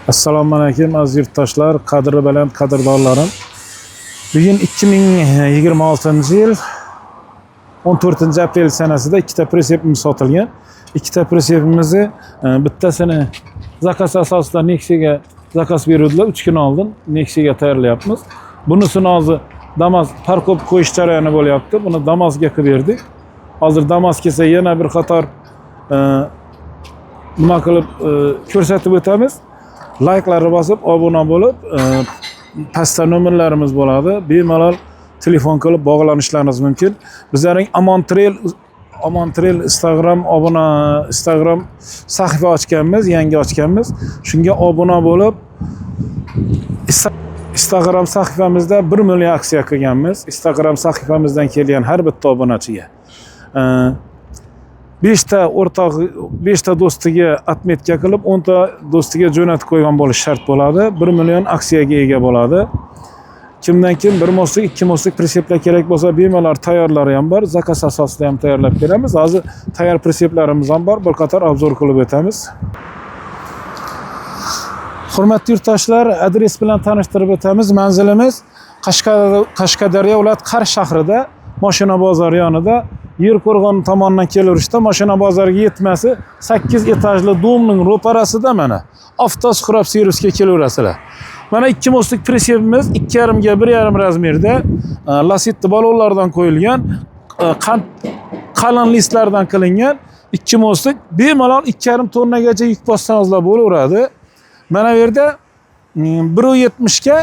Assalomu alaykum, aziz yurtdoshlar, qadri baland qadrdonlarim. Bugun 2026-yil 14 aprel sanasida ikkita pritsepimiz sotilgan. Ikkita pritsepimizni bittasini заказ asosida Nexia'ga заказ beruvdilar 3 kun oldin. Nexia'ga tayyorlayapmiz. Bunisini hozir Damas фаркоп qo'yish jarayoni bo'lyapti. Buni Damasga qilib berdik. Hozir Damas kelsa, yana bir qator nima qilib ko'rsatib o'tamiz. Layklarni bosib, obuna bo'lib, pastda nomerlarimiz bo'ladi. Bemalol telefon qilib bog'lanishlaringiz mumkin. Bizlarning Amon Trail Instagram obuna, Instagram sahifa ochganmiz, yangi ochganmiz. Shunga obuna bo'lib, Instagram sahifamizda 1 million aksiya qilganmiz. Instagram sahifamizdan kelgan har bitta obunachiga. Beshta o'rtoq, beshta do'stiga отметка qilib, 10 ta do'stiga jo'natib qo'ygan bo'lishi shart bo'ladi. 1 million aksiyaga ega bo'ladi. Kimdan kim bir мост lik, ikki мост lik pritseplar kerak bo'lsa, bemalol tayyorlari ham bor. Заказ asosida ham tayyorlab beramiz. Hozir tayyor pritseplarimiz ham bor. Bir qator обзор qilib o'tamiz. Hurmatli yurtdoshlar, adres bilan tanishtirib o'tamiz. Manzilimiz Qashqadaryo viloyati, Qarshi shahrida, mashina bozori yonida, Yerqo'rg'on tomonidan kelaverishda mashina bozoriga yetmasi 8 etajli дом ning ro'parasida, mana, Avtosxrob servisga kelaverasizlar. Mana, ikki мост lik pritsepimiz 2,5 ga 1,5 размер da, Lasetti balonlardan qo'yilgan, qand qalin listlardan qilingan ikki мост lik, bemalol 2,5 tonnagacha yuk bossangizlar bo'laveradi. Mana bu yerda 1,70 ga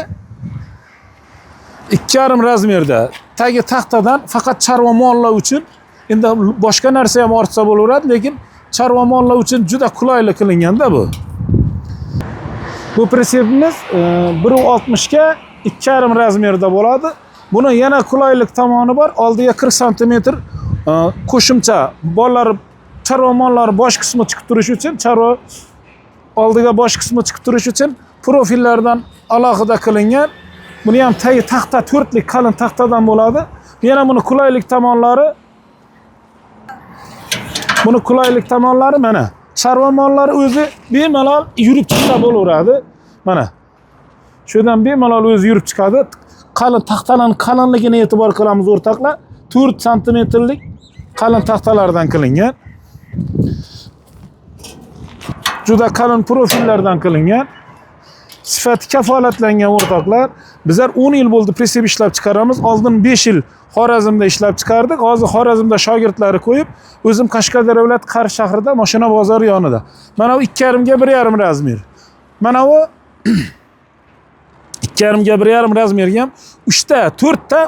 2,5 размер da, tagi taxtadan, faqat chorva mollar uchun. Endi boshqa narsa ham ortsa bo'laveradi, lekin chorva mollar uchun juda qulayli qilinganda bu. Bu pritsepimiz 1,60 ga 2,5 размер da bo'ladi. Buni yana qulaylik tomoni bor. Oldiga 40 santimetr qo'shimcha bolalar, chorva mollari bosh qismi chiqib turishi uchun, chorva oldiga bosh qismi chiqib turishi uchun profillardan alohida qilingan. Buni ham tagi taxta, to'rtlik qalin taxtadan bo'ladi. Yana buni qulaylik tomonlari, mana, chorva mollari o'zi bemalol yurib chiqsa bo'laveradi. Mana shu yerdan bemalol o'zi yurib chiqadi. Qalin taxtalarning qalinligini e'tibor qilamiz, o'rtoqlar. 4 santimetrlik qalin taxtalardan qilingan. Juda qalin profillardan qilingan. Sifati kafolatlangan, o'rtoqlar. Bizlar 10 yil bo'ldi pritsep ishlab chiqaramiz. Oldin 5 yil Xorazmda ishlab chiqardik. Hozir Xorazmda shogirdlari qo'yib, o'zim Qashqadaryo viloyati, Qarshi shahrida, mashina bozori yonida. Mana bu 2,5 ga 1,5 размер. Mana bu 2,5 ga 1,5 размер ga ham 3 ta, 4 ta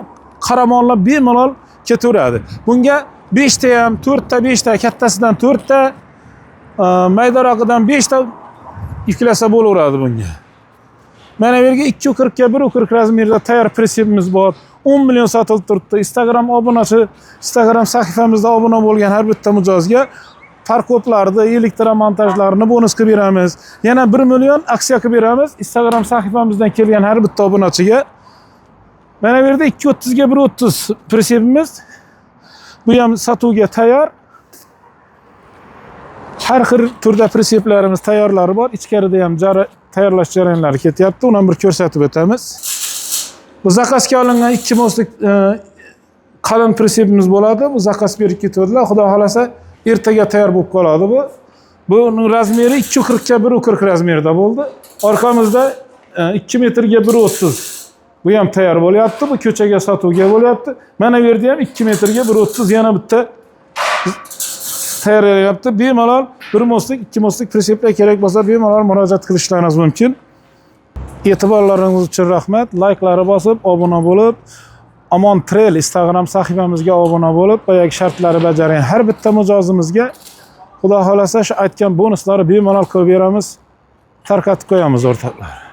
qoramollar bemalol ketaveradi. Bunga 5 ta ham, 4 ta, 5 ta, kattasidan 4 ta, maydarog'idan 5 ta yuklasa bo'laveradi bunga. Mana bu yerga 2,40 ga 1,40 размер da tayyor pritsepimiz bor. 10 million sotilib turibdi. Instagram obunachi, Instagram sahifamizda obuna bo'lgan har bitta mijozga фаркоп larni, elektromontajlarni bonus qilib beramiz. Yana 1 million aksiya qilib beramiz Instagram sahifamizdan kelgan har bitta obunachiga. Mana bu yerda 2,30 ga 1,30 pritsepimiz. Bu ham sotuvga tayyor. Har xil turda pritseplarimiz tayyorlari bor. Ichkarida ham tayyorlash jarayonlari ketyapti. Uni ham bir ko'rsatib o'tamiz. Bu заказ ga olingan ikki мост lik qalin pritsepimiz bo'ladi. Bu заказ berib ketadilar. Xudo xohlasa, ertaga tayyor bo'lib qoladi bu. Buning размер i 2,40 ga 1,40 размер da bo'ldi. Orqamizda 2 metrga 1,30. Bu ham tayyor bo'lyapti. Bu ko'chaga sotuvga bo'lyapti. Mana bu yerda ham 2 metrga 1,30 yana bitta tayyorlayapti. Bemalol bir мост lik, ikki мост lik pritseplar kerak bo'lsa, bemalol murojaat qilishlaringiz mumkin. E'tiborlaringiz uchun rahmat. Layklari bosib, obuna bo'lib, Amon Trail Instagram sahifamizga obuna bo'lib, boyagi shartlarni bajargan har bitta mijozimizga, Xudo xohlasa, shu aytgan bonuslarni bemalol qilib beramiz. Tarqatib qo'yamiz, o'rtoqlar.